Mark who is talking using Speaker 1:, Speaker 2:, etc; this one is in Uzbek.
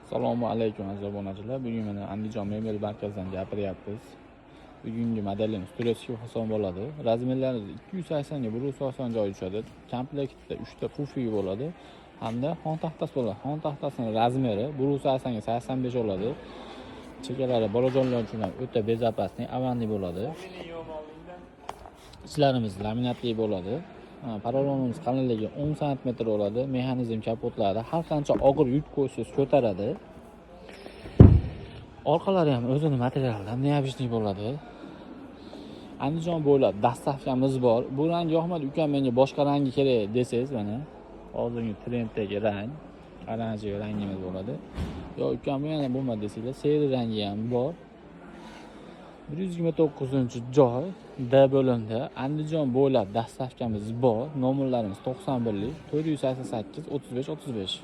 Speaker 1: Assalomu alaykum, aziz obunachilar. Bugun mana Andijon mebel markazidan gapiryapmiz. Bugungi modelimiz турецкий fason bo'ladi. Размер larimiz 280 ga 190 joy tushadi. Komplektda 3 ta pufik bo'ladi hamda xontaxtasi bo'ladi. Xontaxtasini размер i 180 ga 85 bo'ladi. Chekalari bolajonlar uchun ham o'ta безопасный, avanli bo'ladi. Ichlarimiz laminatli bo'ladi. Ha, porolonimiz qalinligi 10 sm bo'ladi. Mexanizm kapotlari har qancha og'ir yuk qo'ysangiz ko'taradi. Orqalari ham o'zini materialidan необычный bo'ladi. Andijon bo'ylab доставка miz bor. Bu rang yoqmadi, ukam, menga boshqa rangi kerak desangiz, mana hozirgi trenddagi rang, оранжевый rangimiz bo'ladi. Yo ukam, bu yana bo'lmadi desanglar, серый rangi ham bor. 129-joy, D bo'limda, Andijon bo'ylab доставка miz bor. Nomerlarimiz 91 lik 488 35 35.